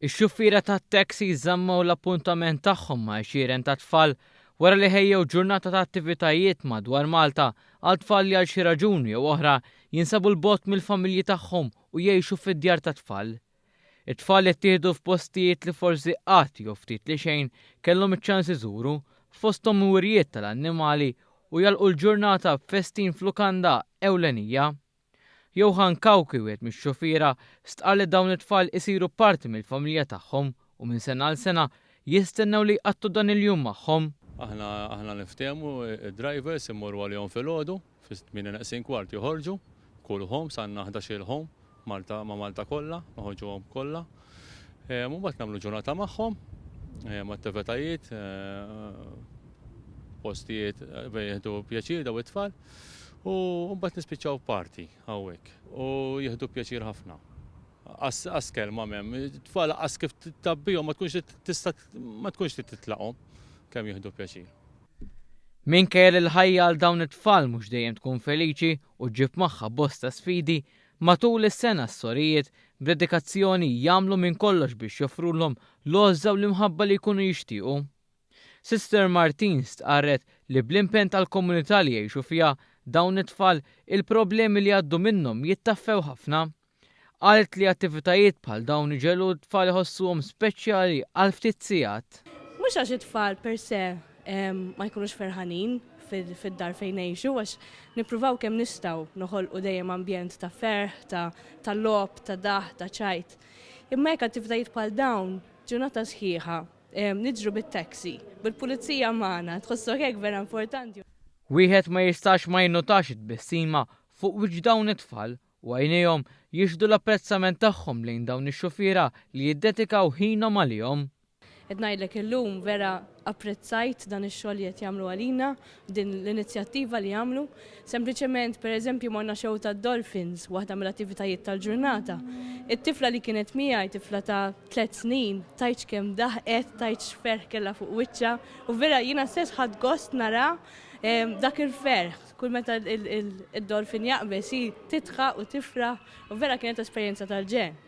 Ix-xufiera tat-taxis żammew l-appuntament tagħhom ma' għexieren ta' tfal wara li ħejjew ġurnata ta' attivitajiet madwar Malta għal tfal li għal xi raġuni jew oħra jinsabu 'l bogħod mill-familji tagħhom u jgħixu fid-djar tat-tfal. It-tfal ittieħdu f'postijiet li forsi qatt jew ftit li xejn kellhom iċ-ċans iżuru, fosthom wirjiet tal-annimali u jagħlqu l-ġurnata b'festin f'lukanda ewlenija. Johann Cauchi, wieħed mix-xufiera, stqarr li dawn it-tfal isiru parti mill-familja tagħhom u minn sena għal sena jistennew li jqattgħu dan il-jum magħhom. Aħna aħna niftehmu id-drivers immorru għalihom filgħodu, fis-tmienja neqsin kwart joħorġu, kull homes għandna ħdax-il home Malta ma' Malta kollha, noħorġuhom kollha. U mbagħad nagħmlu ġurnata magħhom, attivitajiet, postijiet fejn jieħdu pjaċir daw it-tfal. U mbagħad nispiċċaw party hawnhekk u jieħdu pjaċir ħafna. Qas kelma m'hemm, tfal qas kif tabbihom ma tkunx tista' ma tkunx trid titlaqhom kemm jieħdu pjaċir. Minkejja li l-ħajja għal dawn it-tfal mhux dejjem tkun feliċi u ġġib magħha bosta sfidi, matul is-sena s-sorijiet b'dedikazzjoni jagħmlu minn kollox biex joffrulhom l-għożża u l-imħabba li jkunu jixtiequ. Sister Martine stqarret li bl-impenn tal-komunità li jgħixu fiha dawn it-tfal, il-problemi li jgħaddu minnhom jittaffew ħafna. Qalet li attivitajiet bħal dawn iġegħlu t-tfal iħossuhom speċjali għal ftit sigħat. Mhux għax it-tfal per se ma jkunux ferħanin fid-dar fejn ngħixu għax nippruvaw kemm nistgħu noħolqu dejjem ambjent ta' ferħ, ta' logħob, ta' daħq, ta' ċajt. Imma jekk attivitajiet bħal dawn ġurnata sħiħa Niġru bit-taxi, bil-pulizija magħna, tħossok hekk vera importanti. Wieħed ma jistax ma jinnotax it-tbissima fuq wiċċ dawn it-tfal u għajnejhom jixhdu l-apprezzament tagħhom lejn dawn ix-xufiera li jiddedikaw ħinhom għalihom. Qed ngħidlek illum vera apprezzajt dan ix-xogħol li qed jagħmlu għalina, din l-inizjattiva li jagħmlu. Sempliċement, per eżempju, morna show tad-dolphins, waħda mill-attivitajiet tal-ġurnata. It-tifla li kienet miegħi, tifla ta' tlett snin, tgħidx kemm daħqet, tgħidx x'ferħ kellha fuq wiċċha u vera jiena stess ħadt gost nara dak il-ferħ. Kull meta id-dolphin jaqbeż hi tidħaq u tifraħ u vera kienet esperjenza tal-ġenn.